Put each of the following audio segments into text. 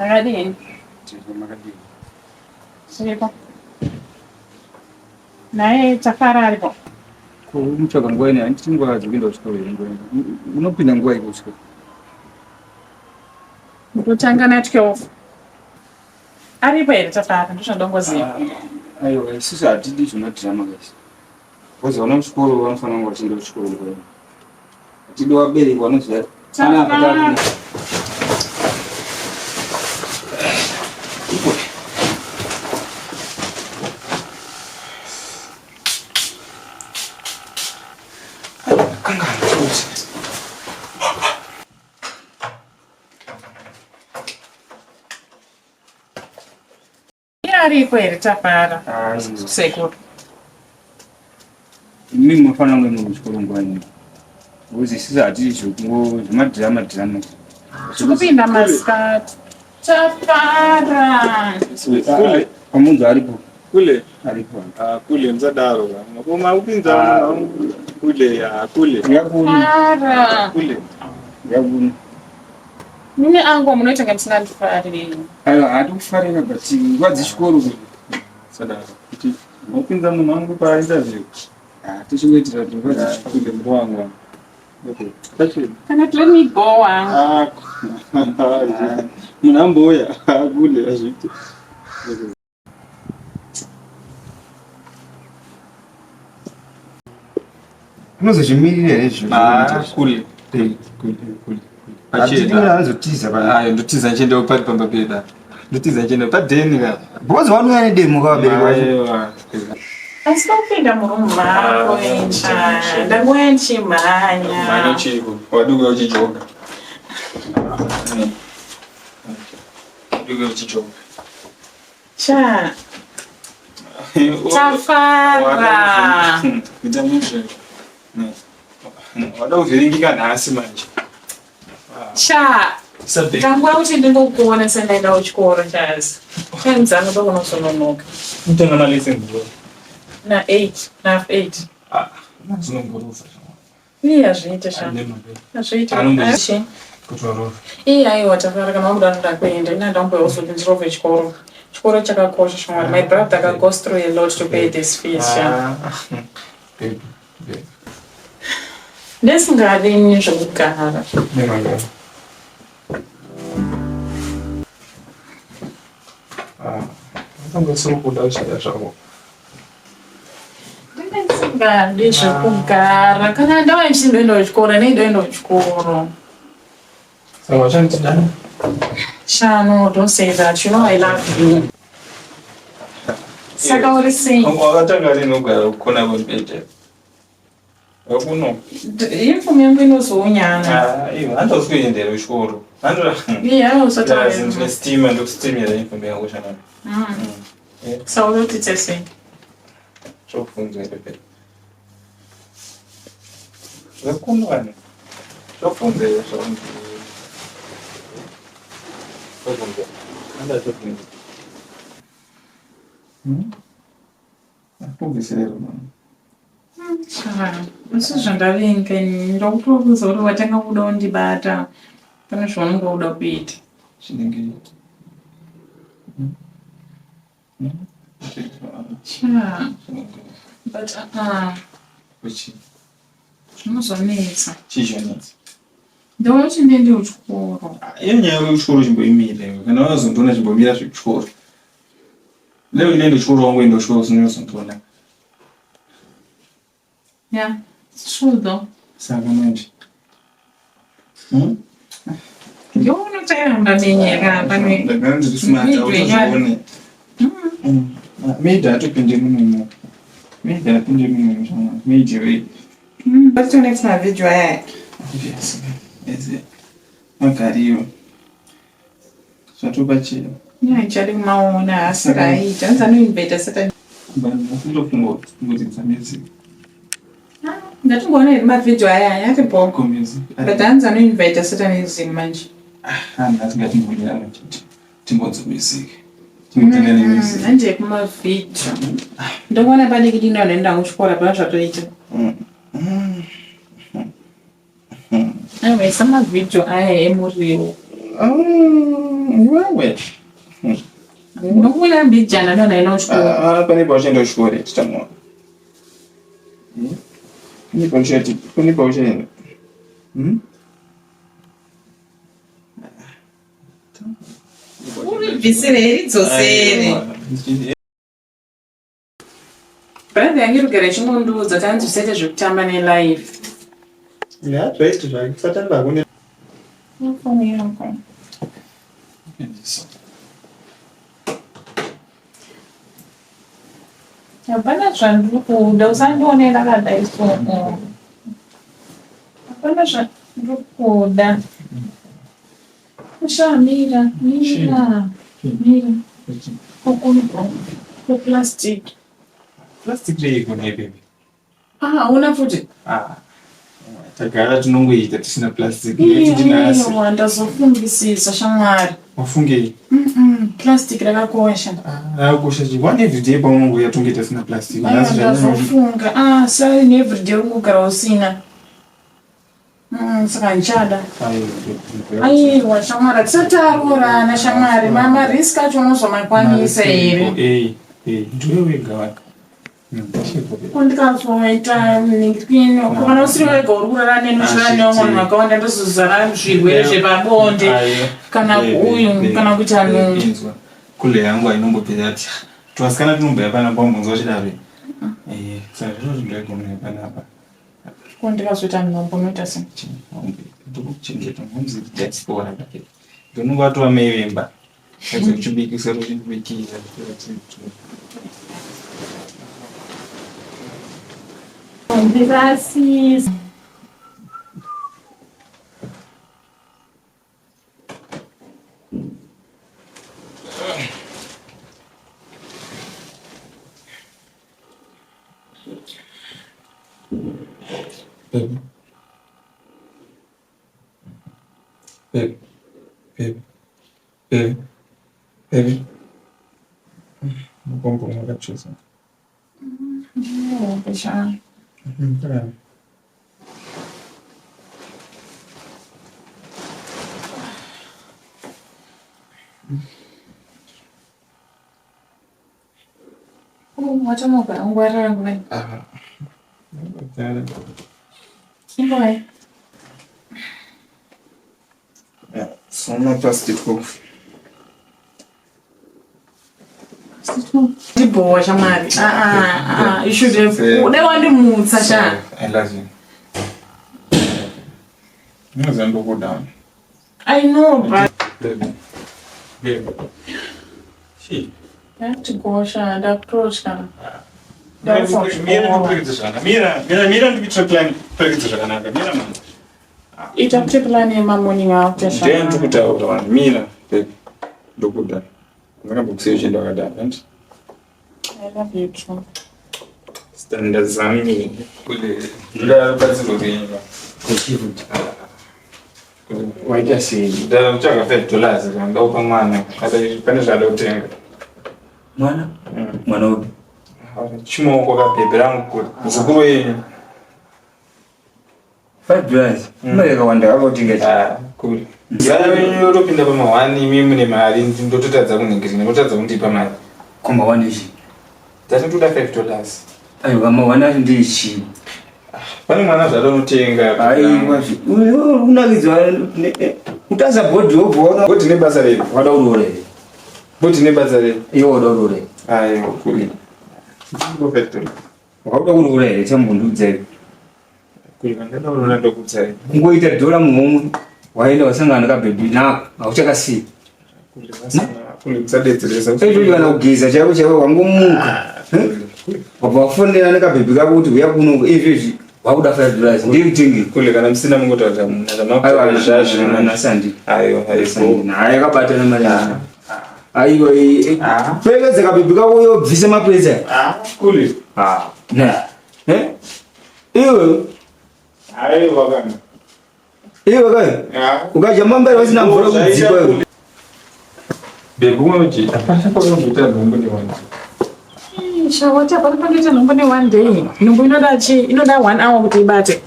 Makadini? Tiripo makadini? Tiripo. Naye Tafara aripo. Ko mutsvaga nguva ine handiti nguva dzekuenda kuchikoro here nguva ine? Unopinda nguva iko kuchikoro? Ndotanga na 12. Aripo here Tafara? Ndozvandongoziva. Ah, aiwa isusu hatidi zvemadrama guys. Because vana kuchikoro vanofanira kunge vachienda kuchikoro nguva ino. Hatidi vabereki vanoziva Tafara. Ariko here Tafara? Sekuru. Imi munofanira kunge muri kuchikoro nguva ino. Because isusu hatidi zvekungo zvemadhirama dhirama. Tikupinda masikati. Tafara. Kule. Pamunhu aripo. Kule. Aripo. Ah, kule musadaro. Makoma kupinza munhu kule, ah, kule. Tafara. Kule. Yakuni. Mimi angu munoita kunge musingandifariri. Aiwa hatikufarira but nguva dzechikoro sadaro. Kuti unopinza munhu wangu painterview. Ah, tichingoitira kuti nguva dzechikoro kule mntu wangu. Okay. Tachi. Kana let me go wangu. Ah. Munhu ambouya kule azviite. Unozozvimirira here izvo? Ah, kule. Kule, kule, kule. Pachena. Anozotiza pa. Ayo ndotiza nchienda pari pamba pedu. Ndotiza nchienda padeni ka. Because vanouya nedemo ka vabereki vacho. Aiwa. Asi kupinda murumu mako incha. Ndanguya nchimhanya. Mhanya chiko. Waduka uchijoga. Waduka uchijoga. Cha. Tafara. Kuita mizve. Wada kuvhiringika nhasi manje. Cha. Tanguva kuti ndingokuona sendaenda kuchikoro chazi. Time dzangu ndokunozononoka. Kutanga ma lessons bro. Na 8, na half 8. Ah, zvinongorova. Iye hazviite sha. Hazviite. Iye aiwa Tafara kana wakuda anoda kuenda. Ina ndamboya uzoti ndirove chikoro. Chikoro chakakosha shamwari. My brother ka goes through a lot to pay this fees sha. Baby, baby. Ndisingadi ini zvekugara. Ah, ndanga kuda uchida zvako. Ndisingadi zvekugara. Kana ndava ndichindoenda kuchikoro, nei ndoenda kuchikoro. Saka wachandida? Shano, don't say that. You know I love you. Saka uri sei? Wakatanga rini kugara kukona kwemubhedha? Wakuno. Uniform yangu inozounyana. Ah, iwe handozi kuendera kuchikoro. Hando. Iya, usataura. Ndine steamer ndokusteamira uniform yangu shamwari. Saka uri kuti sei? Zvobvunzwa here phela. Zvekuno vanhu. Zvobvunza here zvaunzi. Zvobvunza. Handa zvobvunza. Hmm? Akubvisire mama. Isu zvandavenga ini ndakutokuudza kuti watanga kuda kundibata pane zvaunenge uda kuita. Chinenge. Sha. But Kuchi. Zvinozonetsa. Chii chinonetsa? Ndaona kuti ndiende kuchikoro. Iyo nyaya yekuchikoro chimboimira iwe. Kana wazondiona chimbomira zvekuchikoro. Leo inoenda kuchikoro wangu enda kuchikoro usina Yeah, it's true though. Saka manje. Hmm? Ndiwe unotoyamba menyeka pane. Ndagara ndiri smart autozvione. Maid haatopinde munomo. Maid haapinde munomo shamwari. Maid wei. What's your next mavideo aya? Yes. Yes. Magariro. Zvatopachena. Yeah, ichadi kumaona haasi right. Hanzi anoinvita satan. Vanhu vasindofunga kungodzidza music. Ndatingoona here mavideo aya aya ari bho. Ko music. But hanzi anoinvita satanism manje. Ah, nhasi ngatimbonyara chete. Timbonzwa music. Timbotenda nemusic. Hanje kumavideo. Ndokuona padiki diki ndanoenda kuchikoro hapana zvatoita. Aiwa isa mavideo aya emuriwo. Iwewe. Ndokubuda mbijana ndo ndaenda kuchikoro. Ah, pane pauchaenda kuchikoro titamuona. Pane pauchaenda, pane pauchaenda. Uribvisire ridzosere. Brother yangu iri kugara ichingondiudza kuti hanzi usaite zvekutamba nelife. Yeah, zvaiti zvake. Kusatamba hakune. Foni yako. Hapana zvandiri kuda, usandione ndakadai so. Hapana zvandiri kuda. Sha mira, mira, mira. Ko plastic. Plastic reiko nhai baby? Ah, hauna futi? Ah. Tagara tinongoita tisina plastic. Nekuti nhasi. Aiwa, ndazofungisisa shamwari. Wafungei? Plastic rakakosha. Ah, rakakosha chii? One everyday paunongouya tongoita tisina plastic. Aiwa, Nhasi zvanyanya. ndazofunga. Ah, sorry, ne everyday uri kugara usina. Saka ndichada. Aiwa shamwari, tisati taroorana shamwari. Mama risk acho unozomakwanisa here? Eh, eh, ndiwe wega waka. Ko ndikazoita nhingi kana usiri wega uri kurara neni uchirara nevamwe vanhu vakawanda ndozozara zvirwere zvepabonde kana uyu kana kuita nhumbu. Inzwa. Kule yangu ainombobvira ati twasikana tinombouya panapa wambonzwa chidaro. Eh, saka zviro zvindoigona panapa. Ko ndikazoita nhumbu unoita sei? Ndokuchengeta nonzi diaspora kake. Ndononga watova mai vemba. Kaze kuchibikisa kuchibikisa. Ndirasisa. Baby. Baby. Baby. Baby. Baby. Mukombo wakachuza. Ndinohope sha. Oh, watomuka ungwarira nguva. Ah. Inguvai? Yeah, so not past 12. Ndibhowa shamwari. Ah ah ah, you should have. Dai wandimutsa sha. I love you. Unoziva ndokuda. I know but Baby. Baby. She. ndakutigosha ndakutotya. Mira ndikuperekedze zvakanaka. Mira, mira, mira ndikuitire plan kuperekedze zvakanaka. Mira mama. Ita kuti plan yema morning after sha. Ndiye ndikutaura vanhu. Mira, baby. Ndokuda. Ndakambokisiya uchienda wakadaro, hanti? I love you too. Standa zami. Kule. Ndoda rubatsiro rwenyu. Waita sei? Ndakutsvaga $5 ndopa mwana. Pane zvaada kutenga. Mwana? Mwana upi? Chimoko kabhebhe rangu kure. Muzukuru wenyu. $5. Mari yakawanda akakutenga chii? Ah, kure. Zana wenyu yotopinda pamahwani imi mune mari ndototadza kuningirina ndototadza kundipa mari. Ko mahwani echii? Ndati ndoda $5. Aiwa mahwani acho ndechii? Pane mwana zvaada unotenga. Aiwa unakidzwa kutasa bhodhi wobva waona Bhodhi nebasa rei? wada kuroora here? Bhodhi nebasa rei? Iwe wada kuroora here? Aiwa kure. Ndiko $5. Wauda kuroora here chambondiudza iwe. Kure ndada kuroora ndokuudza. Kungoita dhora muhomwe waenda wasangana nakabhebhi nako hauchakasiya. Kule vasana kule kusadetseresa. Izvozvo kana kugeza chaiko chaiko wangomuka. Wabva wafonera nekabhebhi kako kuti uya kuno izvezvi wakuda $5 ndikutenge. Kule kana musina mungotaura muna Aiwa zvazvo. nhasi handidi. Aiwa aiwa. Hayi yakabatana mari yacho. Aiwa Ah. perekedza kabhebhi kako uyobvise mapurisa. Ah, kule. Ah, ne. Eh? Iwe Aiwa kana. iwe kai Ah. ukadya mambere vasina mvura kudzikwa iwe. Bhebhi unoti hapana pakamboita nhumbu newanzi. Sha wati hapana pandoita nhumbu ne one day. Nhumbu inoda chi inoda one hour kuti ibate.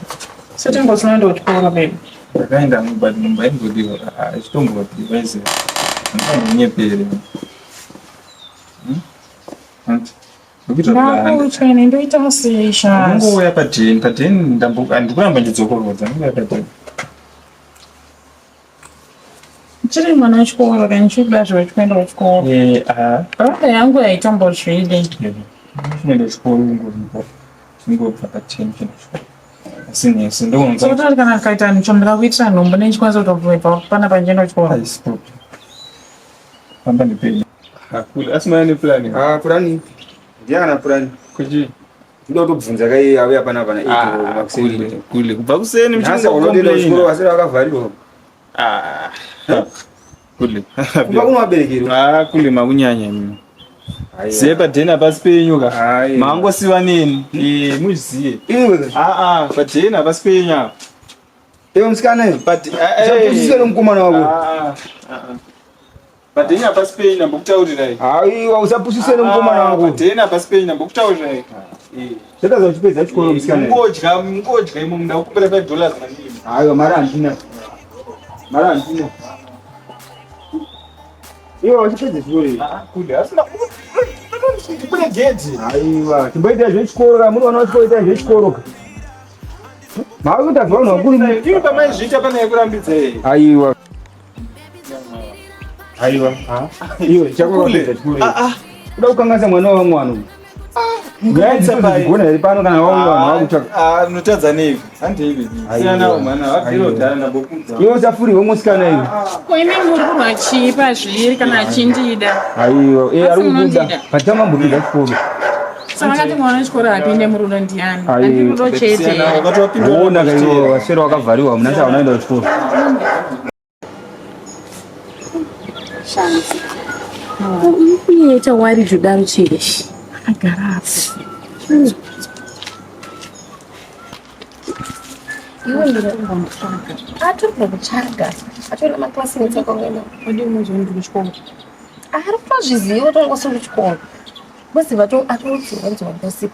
So tingosinoenda kuchikoro baby. Ndakaenda but nhumbu haimbodiwa. Achitombodiwa iziva. Nyepere. Ndakutsvene ndoita sei shas? Unongouya padheni, padheni handikuramba ndidzokorodza, unongouya padheni. Chiri mwana wechikoro kana ndichikuda zviro chikuenda kuchikoro. Eh, ah. Brother yangu haitombozvidi. Chinoenda kuchikoro ungoripo. Chingobva padheni chinoenda kuchikoro. Asi nesi ndokunza. Saka kuti kana akaita nicho ndikakuitira nhumbu nechikwanisa kutobva pana pandichienda kuchikoro. Haisi problem. Famba nepeni. Hakuna. Asi maya neplan. Ah, purani. Ndiye kana purani. Kuchi? Ndoda kutobvunza kai auya pana pana Ah, kule, kule. Kubva kuseni Nhasi unotoenda kuchikoro vasiri vakavharirwa. Ah. Kule. Kumba kuno vaberekeri. Ah, kule makunyanya imi. Ziye padheni hapasi penyu ka. Mangosiva neni. Eh, muzviziye. Iwe. Ah ah, padheni hapasi penyu apa. Iwe musikana iwe. But eh. Usapusiswe nemukomana wako. Ah ah. Padheni hapasi penyu ndambokutaurirai. Aiwa usapusiswe nemukomana wako. Padheni hapasi penyu ndambokutaurirai. Eh. Zvakaza uchipedza chikoro musikana. Mungodya, mungodya imo ndakukumbira $5 mandini. Aiwa mari handina. Mari handina. Iwe uchipedza chikoro iwe. Ah, kule asina kune gedhi. Aiwa, chimboita zvechikoro ka, muri vana vechikoro itai zvechikoro ka. Makuita zvavanhu vakuru. Iwe pamaizviita pane yekurambidza iyi. Aiwa. Aiwa. Iwe chako chikoro. Ah ah. Kuda kukanganisa mwana wa mwana. Nyaya dzigona here pano kana wauya vanhu vakutsvaka. Ah, unotadza nei? Handi ivi. Siyana mwana, wabvira kudhara ndambokudza. Iwe usafuri wemusikana iwe. Ko imi muri kurwa chii pazviri kana achindida? Aiwa, eh Asi ari kubuda. munondida? Patama mbuda chikoro. Saka vakati mwana wechikoro apinde murudo ndiani? Aiwa. Handi rudo chete. Siyana, ukatowapinda Ona kaiwo vaswera wakavhariwa muna saka unoenda kuchikoro. Shanzi. Uye wari judaro chii? Akagara apo. Iwe ndinotombomutsvaga. Atorida kutsvaga. Atorida maclassmates akangena. Wadii unozwa ndiri kuchikoro? Ari kutozviziva kuti ungose kuchikoro. Voziva atoudzirwa nzwa bosi.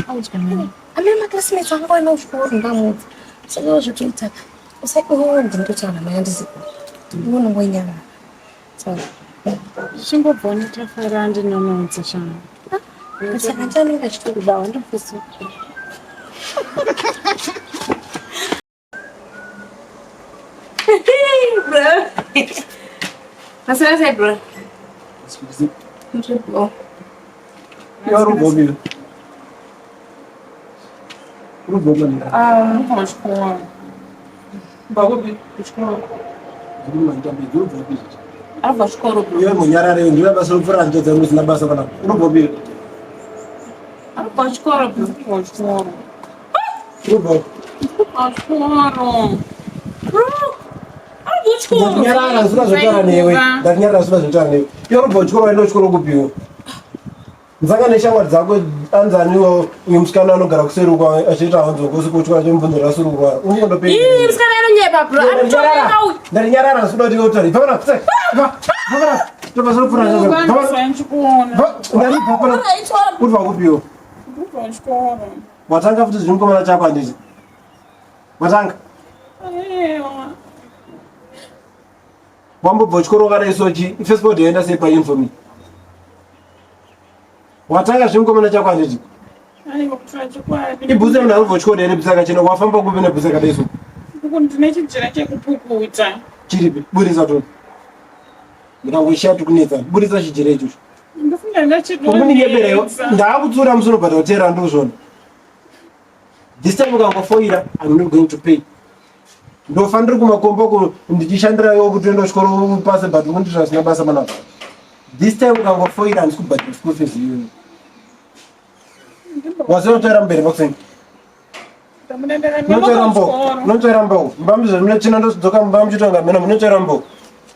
Audzwa nani? Amene maclassmates angu aenda kuchikoro ndamudza. Saka iwe zvotoita. Usaiwe ndinototaura naye andisipo. Iwe unongonyarara. Saka Chingobva netafara andinonodza shana. saka chanenge achitokudawo ndibvise. Bro. Maswera sei bro? Ndiripo. Yarubobile. Rubobile. Ah, ndinobva kuchikoro. Bakupi? Kuchikoro. Abva kuchikoro bro. Iwe munyarare ndiwe basa rokupfura nzvoo dzangu zvisina basa pana. Rubobile. Abva kuchikoro bro. Ndinobva kuchikoro. Rubobile. Ndinobva kuchikoro. Bro. Abva kuchikoro. Ndatinyarara zvisina zvotaura newe. Ndatinyarara zvisina zvotaura newe. Iwe rubva kuchikoro waenda kuchikoro kupiwo. Nzanga neshamwari dzako anzaniwo uyu musikana anogara kuseri uko achiita hanzi uko usiku kuchikoro achimubvunzira asiri kurwara. Unongondopei. Ii, musikana anonyepa bro. Anotopenga uyu. Ndatinyarara zvisina kuti iwe utaure. Ibva pana. Ibva. Ibva pana. Tobva zvinopfura nzvoo dzangu. Ibva pana. Ndikuona. Ndati pana. Uri pakupiwo. Ndinobva kuchikoro. Watanga futi zvinomukomana chako handiti? Watanga. Aiwa. Wambobva kuchikoro wakadai sochi first yaenda sei pauniform iyi? Watanga zvinomukomana chako handiti? Aiwa kutsva chokwadi. Ibhutsu yemunhu arikubva kuchikoro here bhutsu yakachena wafamba kupi nebhutsu yakadai so? Ndine chijira chekupukuta. Chiripi? Buritsa toni. Ndikangoshiya tikunetsa. Buritsa chijira ichocho. Ndofunga Komuningepera iwe. ndachidonhedza. Ndaakutsura musi unobhadhara hotera ndozvona. This time ukangofoira I'm not going to pay. Ndofanira kumakombo ku ndichishandira iwe kuti uende kuchikoro upase but unonditira zvisina basa panapa. This time ukangofoira handisi kubhadhara school fees iyoyo. Wazonotora mberi boxing. Munotora mboko. Munotora mboko. Mbambi zvemunochina ndodzoka mumba muchitonga mheno munotora mboko.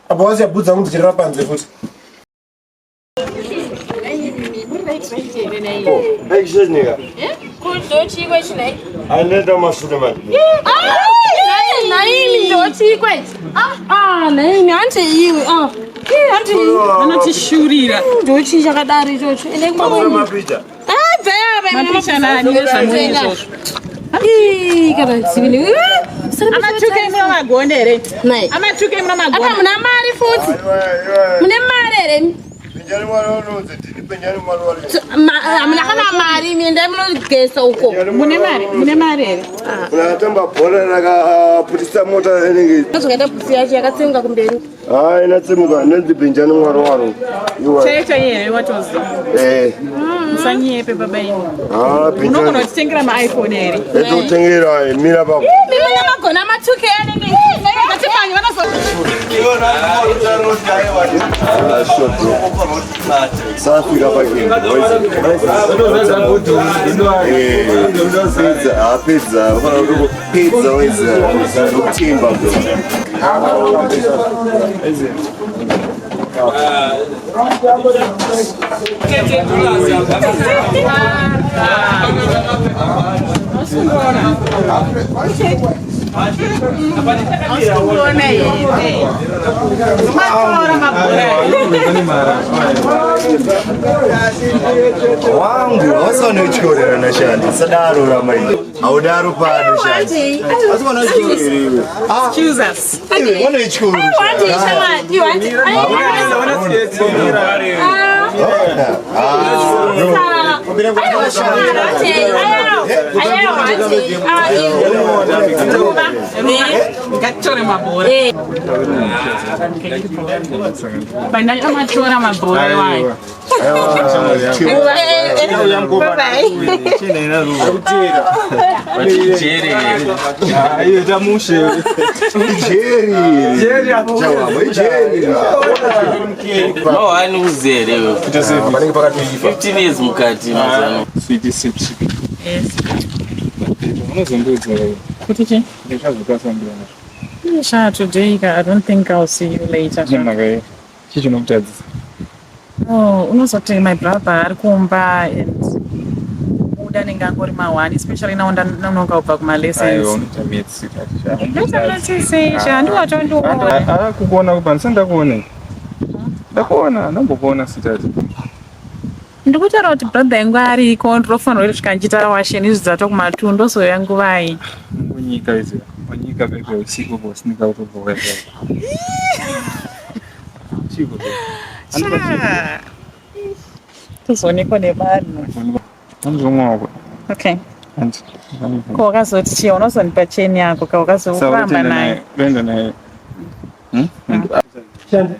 Apa wasiya bhutsu dzangu dzichirira panze futi. Naimi ndochikwe. Ah, naimi hanti iwe. Ah. Hanti Anotishurira. ndochi chakadaro ichocho. Ende kumba. Ah, bvaya Mapicha nani nezvamuri izvozvo. Ii, kana zivini. Amatuke munomagona here? Amatuke munomagona. Apa muna mari futi. Mune mari here? Hamuna kana mari imi endai munogesa uko. Mune mari? Mune mari here? Unatamba bhora rakaputisa mota inenge. Zvakaita bhutsu yacho yakatsemuka kumberi. Ah, inatsemuka inonzi Benjani Mwaro waro. Chaiyo chaiyo here watoziva? Eh. Musanyepe baba imi. Ah, Benjani. Unogona kutitengera ma-iPhone here? Etotengera mira baba. Mimi namagona matuke anenge. Ngatimanye vanozo. Safika pagame. Pedza, apedza, pedza weza. Ndokutimba bro. Wangu, wasana uchikore nashandi. Sadaro ramai. Haudaro pano shandi. Asi wana uchikore iwe. Excuse us. Wana uchikore. Ngatitore mabhora. Bandai amatora mabhora iwayo. Mawani uzere 15 years mukati mazano. Unozondiudza Kuti chii? ndikazokasambira Sha, today I don't think I'll see you later. nemhaka yei chii chinokutadzisa Oh, unozoti my brother ari kumba and muda anenge angori mahwani especially now ndanonoka kubva aiwa kumalessons. unoita metsi Ndoita sha ndiwatondiona. kukuona kupa ndisati ndakuona ndakuona ndambokuona sitati Ndikutaura kuti brother yangu ariko ndinofanirwa kuti kusvika ndichiita washeni izvi dzato kumatu ndozouya nguvai. Ungonyika izvi wanyika pepe usiku posinika kutobva waita chiko Sha. Tozoonekwa nevanhu. anzomwa wako Okay. Ko wakazoti chii unozondipa cheni yako ka wakazokuramba naye. Uenda naye Shandi.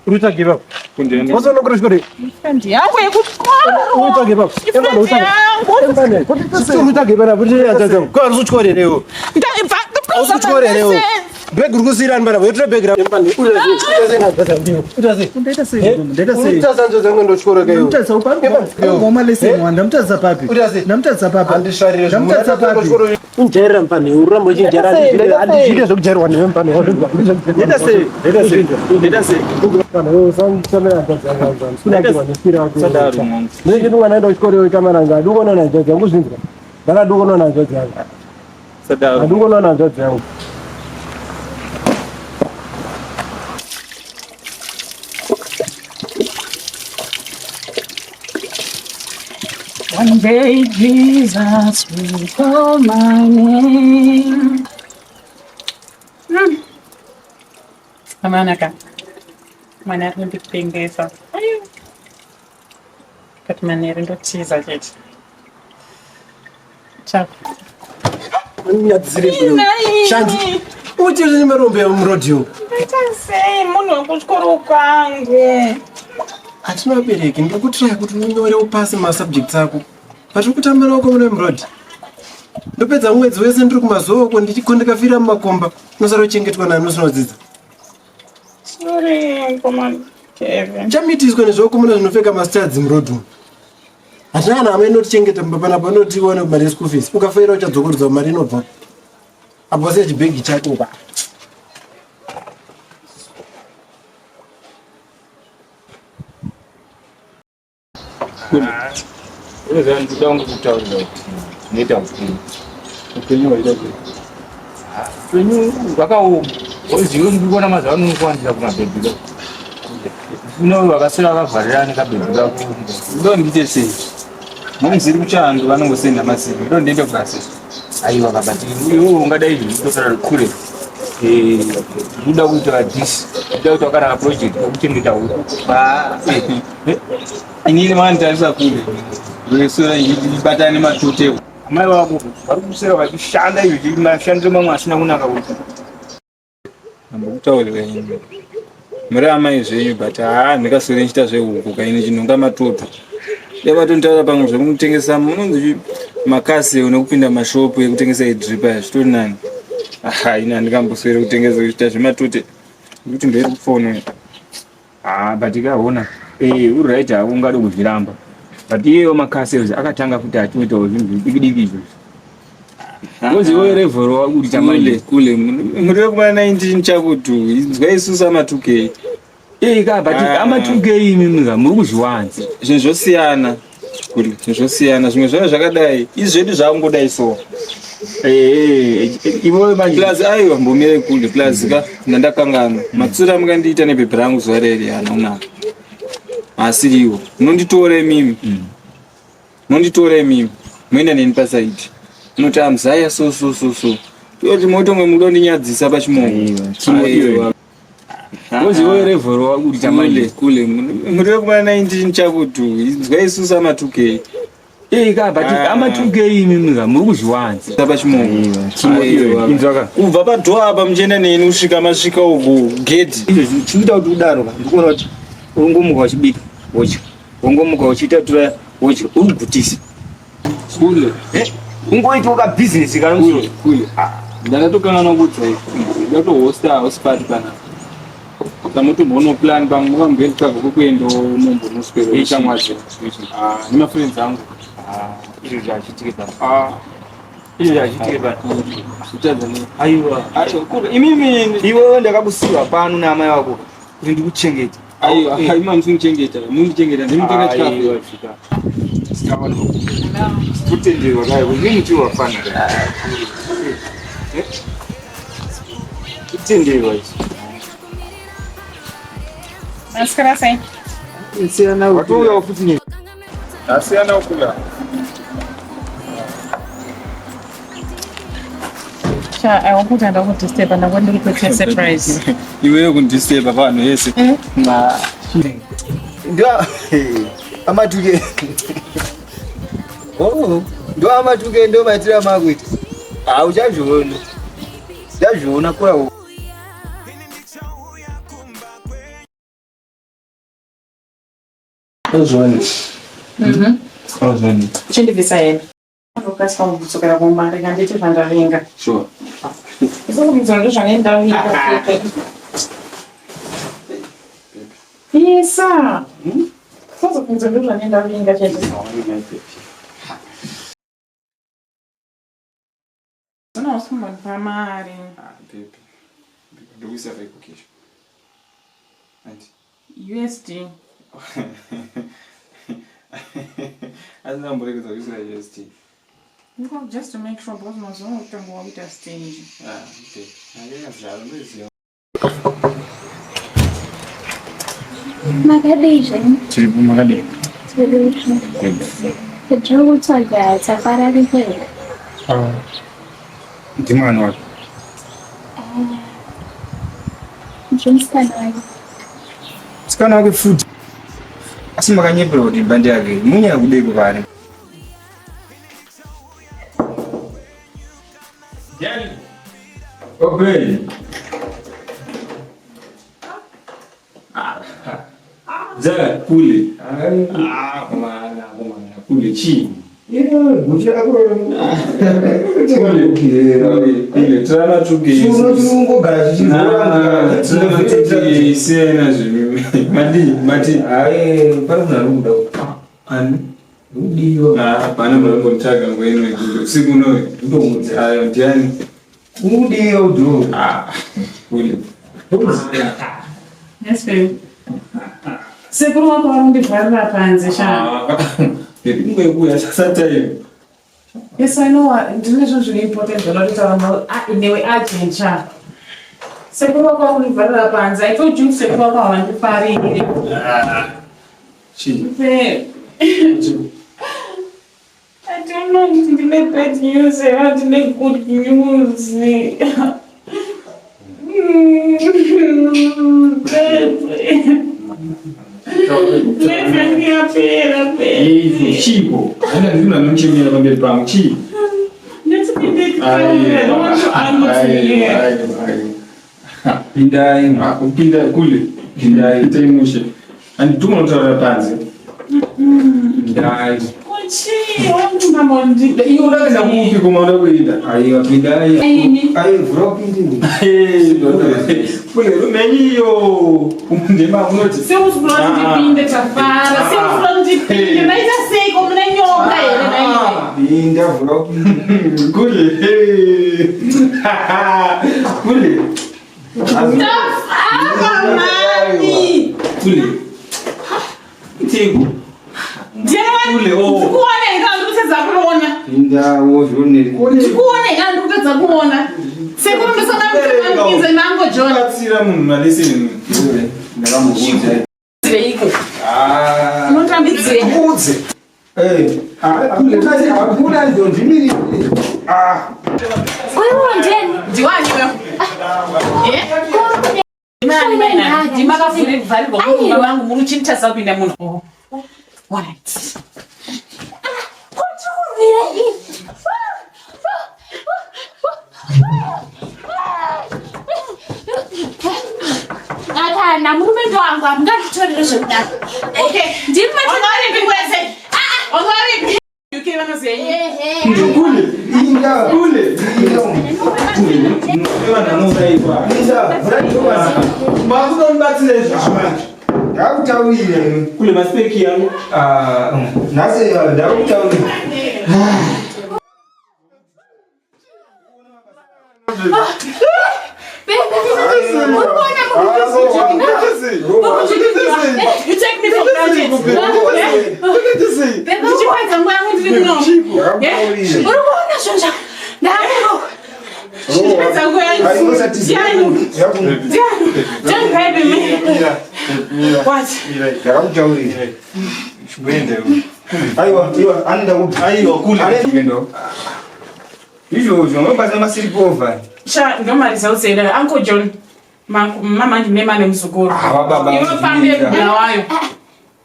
Uri give up. What's on kuchikoro? Friend yangu yekuchikoro. Uri give up. Friend yangu. Uri give up. Uri give up. Kwa uri kuchikoro here iwe? Ndaibva Uri kuchikoro here iwe? Bhegi uri kusiyira ani panapa? Yotora bhegi rako. Ndaita sei? Ndaita sei? Uri dzangu ndochikoro ke iwe. Ndamutadzisa upi? Ngoma lesson one ndamutadzisa papi? Ndamutadzisa papi? Andisvarire Ndamutadzisa papi? Unjairira mupani, uramba uchinjaira handizvide zvekujairwa newe mupani. Ndaita sei? Ndaita sei? Ndaita sei? Sadaro mwangu. Ndinenge mwana aenda kuchikoro iwe kamaranga andikuona hanzvadzi yangu zvinzwa. Ndakadikuona hanzvadzi yangu. Sadaro. Andikuona hanzvadzi yangu. One day Jesus will call my name. Amanaka. Mwana ari kundipengesa. Ayo. But manheru ndotiza chete. Ciao. Shandi. Uchiri marombe murodhiyo. Ndaita sei munhu wekuchikoro kwangu? Hatina vabereki, ndikutiraya kuti unyore upase masubjects ako. Patiri kutamba nako mune murodhi. Ndopedza mwedzi wese ndiri kumazuva uko ndichikondekafira mumakomba. Unosara uchengetwa nani usina kudzidza. Sorry, mkoma Kevin. Chamitiswa nezvakomana zvinopfeka mastuds murodhi umu. Hatina kana hama inotichengeta mumba panapa inotiwana mari yeschool fees. Ukafaira uchadzokorodza mari inobva. Apo wasiya chibhegi chako uka. Unoziva ndikuda kungu kutaurira kuti zvinoita upenyu. Upenyu hwaita sei? Upenyu hwakaoma. Uzive ndikuona mazuva ano kuwandira kumabhebhi kako. Uno vakaswera vakavharirana nekabhebhi kako. Ndo ndiite sei? Momuziri kuchando vanongosenda maziri. Ndo ndiende kubasa. Aiwa kabati iwe ungadai zvitotora kure. Eh, unoda kuita this, unoda kuita kana project yekuchengeta huku. Ah. Eh, inini makanditarisa kure. Ndoswera ndichibatana nematote. Amai vako vari kuswera vachishanda izvi mashandiro mamwe asina kunaka kuti. Ndambokutaurira ini. Muri amai zvenyu but haa ndikaswere ndichiita zvehuku kaini chinhonga matoto. Dai vatonitaura pamwe zvekutengesa munonzi makasi nekupinda mashopu ekutengesa idrip aya zvitori nani. Aha ini handingamboswere kutengesa kuita zvematote. Ndikuti ndoiri kufona. Ah but kaona eh uri right hako ungade kuzviramba. But iyeyo makasels akatanga futi achitoitawo zvinhu zvidiki diki izvozvo. Ngozi iwe level wakuti chamanje. Kule muri kuma 19 chakutu inzwa isusu ama 2K. Eh ka but ah. ama 2K imi mga muri kuzviwanza. Zvinhu zvosiyana. Kule zvinhu zvosiyana zvimwe zvacho zvakadai izvi zvedu zvakungodai so. Eh, eh, ivo manje plus aiwa mbomire kule plus ka ndandakanganwa matsura mukandiita nebhebhi rangu zuva reri haana kunaka asiriwo munonditora imimi munonditora imimi moenda neni pasaidi munoti amzaya so so so so toti motonge muda kundinyadzisa pachimoko Ngozi iwe level wakuti chamanje kule muri kuma 19 chakutu inzwa isusu ama 2K Eh ka but ah. ama 2K imi mga muri kuzviwanza. Tapa chimoko. Inzwa ka. Kubva pa door apa muchienda neni kusvika masvika uku gate. Izvo chikuita kuti udaro ka. Ndikuona kuti ungomuka uchibika wodya. Ungomuka uchiita tura wodya uri kugutisa. Kule. Eh ungoita ka business kana kule. Kule. Ah. Ndakatokanganwa kuudza ndatohosta house party panapa. Tamutombono plan pamwe mukamboenda kwekuenda mumbonoswera ushamwari. Ah, nemafriends angu. Ah, izvo zvachitike pano. Ah. Izvo zvachitike pano. Kutadza nei? Aiwa. Aiwa, kule imimi iwewe ndakakusiya pano naamai vako kuti ndikuchengete. Aiwa, eh. ima musindichengeta. Mundichengeta, ndimutenga chikafu. Aiwa, chikafu. Kutenderwa kayo, kuti muti wafana. Eh? Kutenderwa izvi. Maswera sei? Siyana Watouyawo futi ne. Asiyana ukula. Cha, I want kuti ndakudisturba ndanga ndiri kuita surprise. Iwewe kundisturba vanhu vese. Eh? Ma. Ndio amatuke. Oh, ndo amatuke ndo maitira makuita. Ah, uchazviona. Uchazviona kura. Ozvoni. Ozvoni. Chindibvisa hembe. Ndokasika kudzokera kumba rega ndiite zvandavinga. Sure. Isingubvunza ndozvange ndavinga. Isa. Usazobvunza ndozvange ndavinga chete. Una usimbondipa mari. Ah, baby. Ndokuisa paiko kesho. Anti. USD. Asina kumboregedza kuisira USD. Ngo just to make sure because mazuva okutanga wakuita stingy. Ah, okay. Akazvaro ndoziva. Makadii zvenyu? Tiripo makadii? Tiripo. Ndiri kutsvaga Tafara aripo here? Ah, ndimwana wake. Ah, ndiri musikana wake. Musikana wake futi. Asi makanyepera kuti imba ndeyake. Munyaya kudeko kani. Ndiani? Obey. Zara kule. Ah, kumana, kumana, kule chini. Kule, tana tuge. Unongogara chichizora. Siyana zvinhu. Madi, mati. Ai, pari kuna ruda. Ani? Rudiwa. Ah, pana murangonditsvaga nguva ino yekuti usiku unoyu. Ndomudza. Ayo, ndiani? Udiwa udo. Ah, kule. Yes, baby. Sekuru wako vari kundivharira panze sha. Baby, nguva yekuuya sasa time. Yes, I know. Ndine zvinhu zviri important zvanototaura ma ah, newe urgent sha. Sekuru wako vari kundivharira panze. I told you sekuru wako havandifariri. Chii? Babe. I I don't know kuti ndine bad news here ndine good news. Life yangu yapera baby. Chiiko haina ndina nomuchemera pamberi pangu chii? Pindai, pinda kule, pindai, itai mushe. Andituma unotaurira panze. Pindai. Iwe uda kuenda kupi koma uda kuenda? Aiwa pindai. Aiwa vhura upinde. Kule rume iyo. Ndema unoti. Seus kuda kuti ndipinde tafara. Seus kuda kuti ndipinde. Maita seiko mune nyoka here naiwe? Pinda vhura upinde. Kule. Kule. Tafara mani. Kule. Tego. Ndiani? Ndikuona here kana ndikutadza kuona? Pinda wozvionere. Ndikuona here kana ndikutadza kuona? Sekuru ndisana nango John. Batsira munhu maleseni. Ndakamubvunza. Reiko. Unotambidzei? Udze. Eh, hakuna hakuna ndozvimirire. Ah. Wewe ndiani? Ndiwani wewe? Eh? Ndimani maina? Ndimakavhure kuvharirwa mumba mangu muri uchinditadza kupinda muno. Oh. Right. Kundikurwira ini. Akana murume ndowangu hamunganditorere zvekudaro. Okay. Ndimi Wanga varipi kwese? Wanga varipi? UK vanozenyu. Kule. Inda. Kule. Inda. Vanhu vanouraiwa. Inda. Vhura ndowa. Makutomubatsira izvozvo manje. Ndakutaurira. Kule masipeki yangu. Ah, nhasi ndakutaurira. You take me for granted. Ndichipedza nguva yangu ndiri muno. Ndakutaurira. Uri kuona zvinhu zvako. Ndakurohwa. Ndichipedza nguva yangu. Ndiani? Ndiani? Don't grab me. What? Ndakutaurira. Aiwa, iwa, anoenda kupi? Aiwa kule. Anoenda. Izvozvo unobasa masiripova. Sha, ndomariza utsera. Uncle John. Mama ndine mane muzukuru. Ah, baba. Iwe fambe kubulawayo.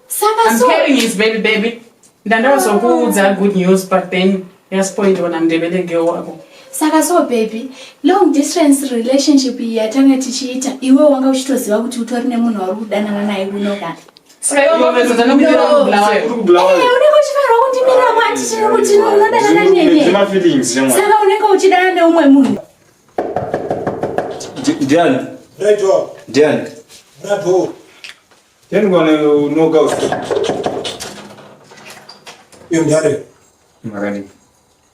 Saka I'm so carrying his baby baby. Ndandazokuudza good news but then yaspoiled ona mndebele girl wako. saka so baby long distance relationship iyi yatanga tichiita iwe wanga uchitoziva kuti utori nemunhu wauri kudanana naye kuno kana Saka iwe wapedza tanobudira kubulawayo. Uri kubulawayo. Eh, unenge uchifanirwa kundimirira kwati tiri kuti unodanana nene Zvema feelings shamwari. saka unenge uchidana neumwe munhu Ndiani? Right up. Ndiani? Right up. Ndiani kwana knockout? Iyo mdare. Makani.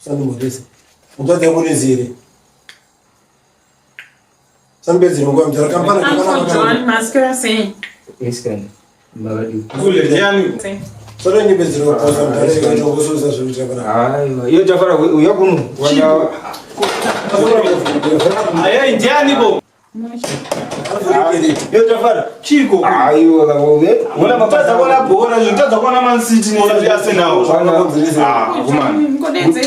Sandimurisa. Mutadza kunizire. Sandibedzere nguva mdara kampani Uncle John, maskera sei? Isikani. Makadi. Kule ndiani? Sei. Sandibedzere kuposa mdara ikaita kususa zvinhu zvakanaka. Aiwa, iyo tafara uya kuno. Wanda Aye ndiani bo? iyo tafara. Chiko. Aiwa, kawe. Ona mutadza kuona bhora, mutadza kuona Man City ne Arsenal. Ah, kumana. Ngodedze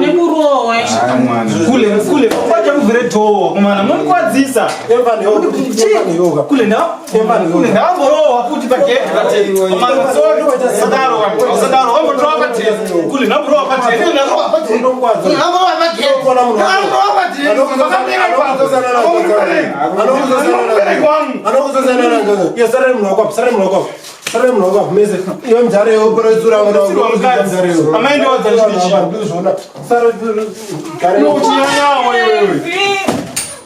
nemurowa. Kule kule kwacha kuvhure door kumana munokwadzisa. Kule na kule ndamborowa futi pagate pate. Kumana sorry sadaro sadaro wamborowa pate. Kule ndamborowa pate. Ndamborowa pate. Ndamborowa pate. Ndamborowa pate. Uchinyanyawo iwewe.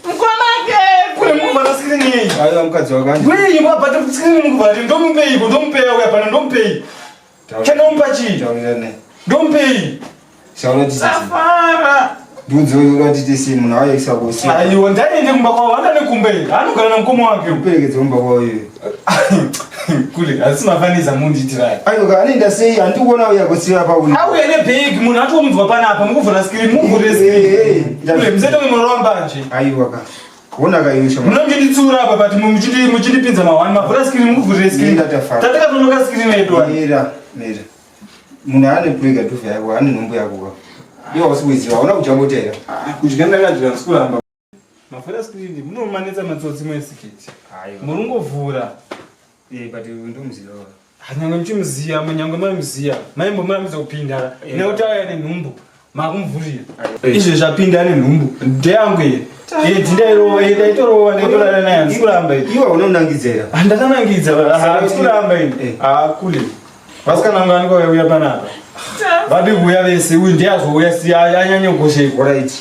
Mukoma Kevi. Kule mukuvhara screen iyi. Aiwa mukadzi wakanje. Wei mabhata screen mukuvhara ndomupei ndomupei uya pana ndomupei. Chanomupa chii? Taurira naye. Ndomupei. Saura titi. Tafara. Ndiudze uratite sei munhu auya kusiya. Aiwa ndaende kumba kwavo anga nekumba iyi. Anogara namukoma wake. Kuperekedza kumba kwavo iwe. Kule asi mafanisa mundiitirai. Aiwa anoenda sei handikuona auya kusiya pauri. Auya nebhegi munhu atomunzwa panapa mukuvhura screen mukuvhurire Eh, eh, screen. Kule musaite kunge munorova mbanje. Aiwa ka. Kuona kaisha. Munonginditsura apa but muchindipinza mahwani mavhura screen mukuvhurire screen. Nda tafara. Tatakatonoka screen yedu. Mira, mira. Munhu ane prega tufe yako, ane nhumbu yako ka. Iwe hausi kuiziva, hauna kudya bota here? Ah, kudya ndakadya ndikuramba. Mavhura screen, munomanetsa matsotsi mwesiketi. Murungovhura. Eh, but ndomuziva. Nyangwe muchimuziya, nyangwe maimuziya, maimbomurambidza kupinda. Eh. Nekuti auya nenhumbu. Makumvurira. Izvo zvapinda nenhumbu ndeyangu here? Eh, ndindairova, eh, ndaitorova, ndaitorara naye, handisi kuramba ini. Iwe unonangidzera. Ah, ndakanangidza, ah, handisi kuramba ini. Eh. Ah, kule. Vasikana vangu vanenge vauya panapa. Vadi kuuya vese, uyu ndiye azouya si anyanye kukoshekwa. Alright.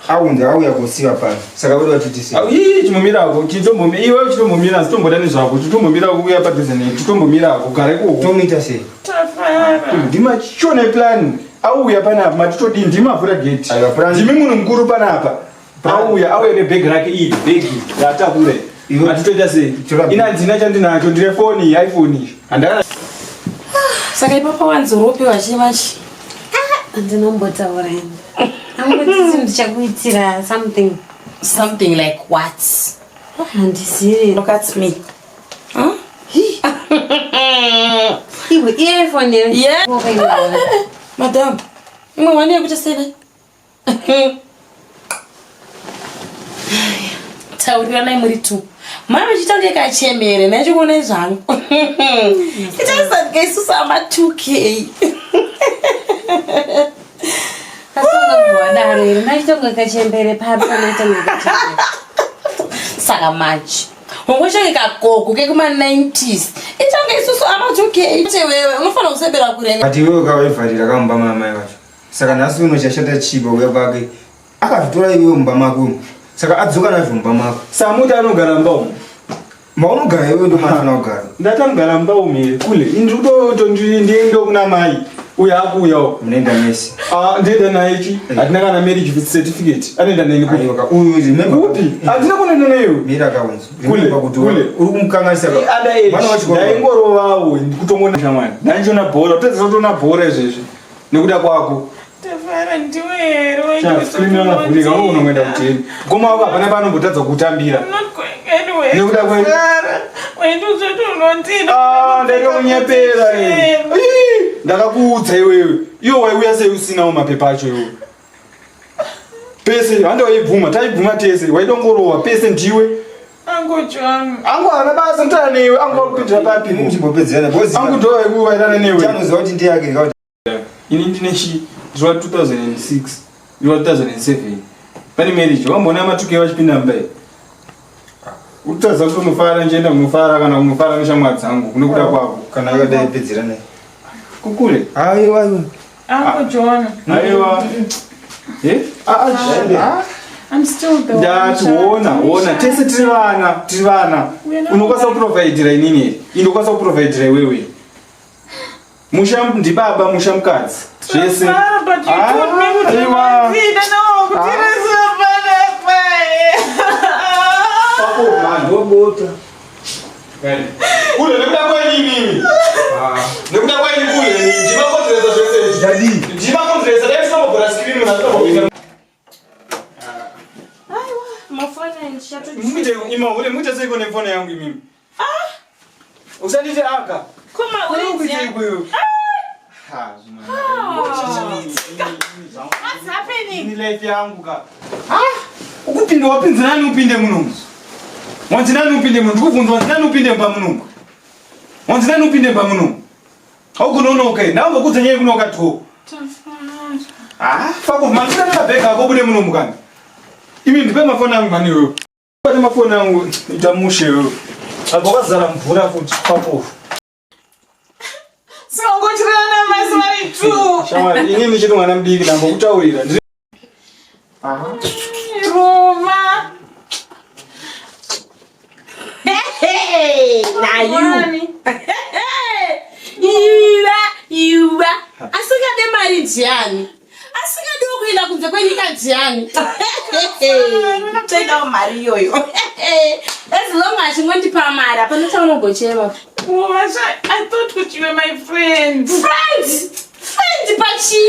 Aunza auya kusiva pano. Saka voda kuti tisi. Au, ii, chimbomirako, chitombomira, iwe chitombomira, sitombota nezvako, chitombomira kuuya padhuze nei, chitombomira kugara ikoko. Tomuita sei? Tafara. Ndima chichone plan. Auya panapa, matitodii, ndima avhura gate. Aiwa, plan. Ndimi munhu mukuru panapa. Auya, auya nebhegi rake iri, bhegi ratakura. Iwe- Matitoita sei? Tora Ina handina chandinacho, ndine foni iyi, iPhone iyi. Handana Saka ipapo wanzoropiwa chimachi. Andinombotaura ini. Angotiti ndichakuitira something. Something like what? Handizivi. Look at me. Huh? Iwe earphone here. Yeah. Madam, imwe wani yekuita sei? Tauriranai muri two. Mai vachiita kunge kachemere, ndachikuonai zvangu. Itaisandika isusu ama 2K. Wadaro here ndachitonga kachembere papi panoita kunge kachembere. Saka manje wongochange kagogo kekuma-90s ichange isusu ama 2K. Wewe unofanira kusebera kure. But iwewe kawaivharira kamumba mamai vacho. Saka nhasi uno chashata chiba uya kwake. Akazvitora iwewe mumba mako. umu. Saka adzoka nazvo mumba mako. Samuti anogara mumba umu. Maunogara iwewe ndo maanofanira kugara. Ndatamugara mumba umu here kule. Ini ndiri kutoto ndiende kuna mai. Uya akuuyawo. Munoenda mese. Ah, ndienda naye chi. Hatina kana marriage certificate. Anoenda neni kupi? Aiwa ka uyu remember. Kupi? Hatina kunoenda naye. Mira kaunzi. Kule, Remember kuti kule. uri kumukanganisa. Under age. Mwana wechikoro. Ndaingorovawo kutongona shamwari. Ndandichiona bhora, kutadza kutoona bhora izvezvi. Nekuda kwako. Tafara ndiwe here Sha, screen yakavhurika, wewe unoenda kuteni. Goma wako hapana paanombotadza kutambira. Nekuda kwe- Ah, ndaitokunyepera eh. Ii, Ndakakuudza iwewe. Iwe waiuya sei usinawo mapepa acho iwewe? Pese hande waibvuma, taibvuma tese, waidongorowa pese ndiwe. Uncle John. Angu haana basa mutana newe, angu wakupindira papi. Muchimbopedzerana because Angu ndo waikuvairana newe. chanoziva kuti ndiye ake kuti Ini ndine chi ndiri wa 2006, ndiri wa 2007. Pane marriage, wamboona matuke vachipinda mumba here? Utadza kutonofara nchienda kunofara kana kunofara neshamwari dzangu nekuda kwako. kana akadai pedzerana. Kukule. Aiwa aiwa. Uncle John. Aiwa. Eh? Ah, ah, ah. I'm still the one. Ndati wona, wona, tese tiri vana, tiri vana. Unokwanisa kuprovhaidhira inini here? Ini ndokwanisa kuprovhaidhira iwewe. Musha ndibaba, musha mukadzi. Zvese. Tafara, but you told me kuti Aiwa. unondida, now wakutirasa panapa. Pako mandobota. Kule nekuda kwenyu imimi. Nekuda kwenyu kule ndimakonzeresa zvese izvi. Daddy. Ndimakonzeresa dai tisambobhora screen na Muite ima ule muite seiko nefoni yangu imimi. Usandite aka. Koma Uri uri kuitei kwewe? Ha, What's happening? Ni life yangu ka. Ah, ukupinda wapinza nani upinde munomu? Wanzi nani upinde munomu? Ndikubvunza wanzi nani upinde mba munomu? Wanzi nani upinde mba munomu? Haukunonoka here? Ndangokudza nyaya yekunoka to. Ah, fako mandira mabhega ako bude munomu kani. Imi ndipe mafoni angu mani iwewe. Pane mafoni angu ita mushe iwewe. Apa wakazara mvura futi papofu. Singotirana mai vari two. Shamwari, inini ndichiri mwana mudiki ndambokutaurira. Ndiri Roma. Hey, now you. Iwe, iwe. Asingade mari ndiani? Asingade kuenda kunze kwenyika ndiani? Toidawo mari iyoyo. As long as chingondipa mari, hapana chaunombochema. Roma, I thought kuti you were my friend. Friend! Friend pachi?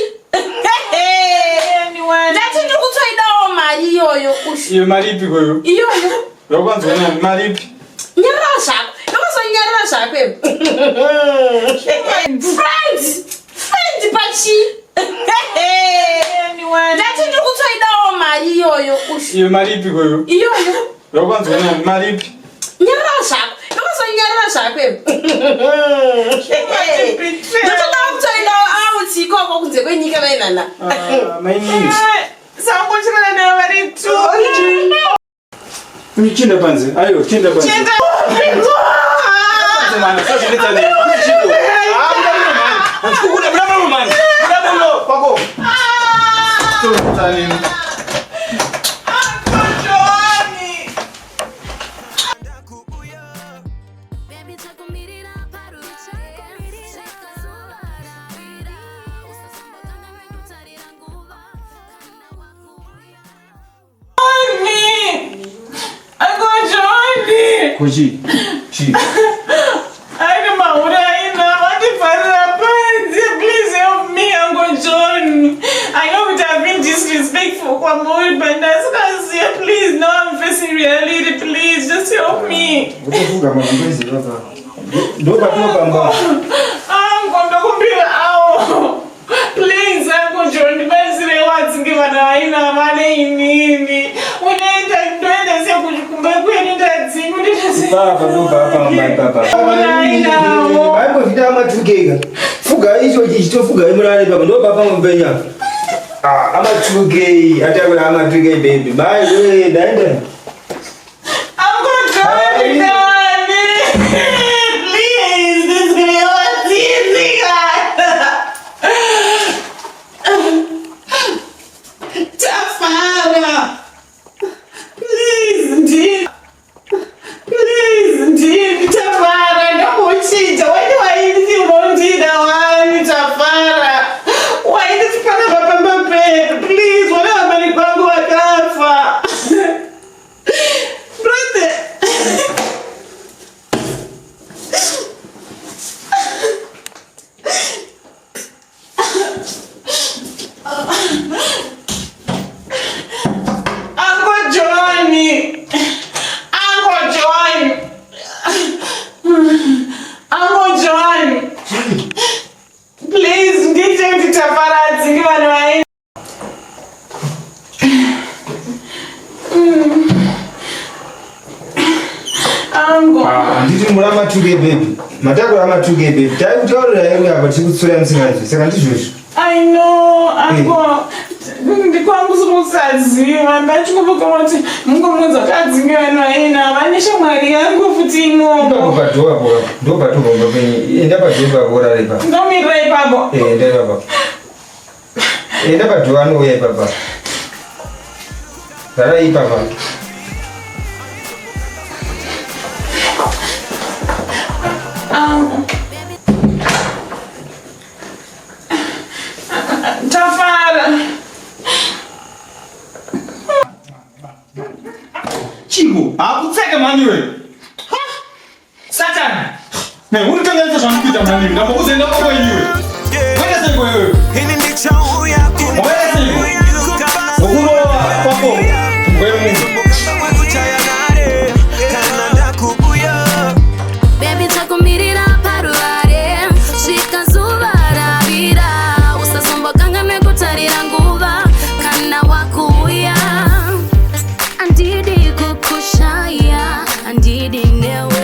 Anyone. Ndati ndiri kutoidawo mari iyoyo. Ush, Iyo mari ipi kwewe? Iyoyo. Yakwanzwa nani mari ipi? Nyarara zvako. Ndokuzonyarara zvako. Friend! Friend! Uchindipa chii? Ndati ndiri kutoidawo mari iyoyo. Iyo mari ipi koyo? Iyoyo. Yakwanzwa nani mari ipi? Nyarara zvako. Ndokuzonyarara zvako. Ndotodawo kutoidawo out ikoko kunze kwenyika vainana. Ah, mainini. Sangochirana nayo vari two. Chinda panze. Ayo, chinda panze. Chinda. Mwana, sasa ndetsa ne. Chiko. Ah, muda muno mani. Achikukuda muda muno mani. Muda muno kwako. Totani. Kuchi. Chi. Ari mahure aina vandivharira panze. Please help me Uncle John. I know that I've been disrespectful kwamuri but ndasikaziva please now I'm facing reality please just help me. Utofuga magumbezi baba. Ndopatopamba. Uncle ndokumbira awo. Please Uncle John ndibatsire wadzinge vana vaina vane inini. Unoenda ndoenda sei kumba kwedu ndadzinga Baba ndobva pamba ipapa. Vaimbozvita amatukeka. Fuga icho chichitofuga imurare ipapa ndobva pamba penya. Ah, amatukei atakura amatukei baby. Bye we ndaenda. Uncle John ndani. Please this girl wadzinga. Tafara. Please ndini. Please ndini Tafara ndombochita. Wani wainditi unondida wani Tafara. Wainditi panapa pamba pedu. Please wana vabereki vangu vakafa. Brother. Uncle Johnny. Uncle John. Uncle John. Please, ndiite kuti Tafara adzinge vanhu vaende. Uncle. Handiti mura matuke baby. Matakura matuke baby. Taikutaurira iwe apa tiri kutsura musinganzwi. Saka ndizvozvo. I know, uncle. Ndikwangu sikusaziva ndachikuvuka kuti mungomunza kuti adzinge vanhu vaina vane shamwari yangu futi imomo. Ipapo padhowa po. Ndopatobva penyu. Enda padhowa papo urare ipapo. Ndomirira ipapo. Eh, enda ipapo. Enda padhowa anouya ipapa. Rara ipapa. Tafara. Chingo, hakutseke mani iwe. Satan. Ne, urikanganisa zvandikuita mani iwe. Ndambokuzoenda kwako iwe. Waita seiko iwe? Waita seiko? Ngokurova kwako. Ngwemunhu. Baby takumirira paruvare svika zuva ravira usazombokanganwe kutarira nguva kana wakuuya andidi kukushaya andidi newe.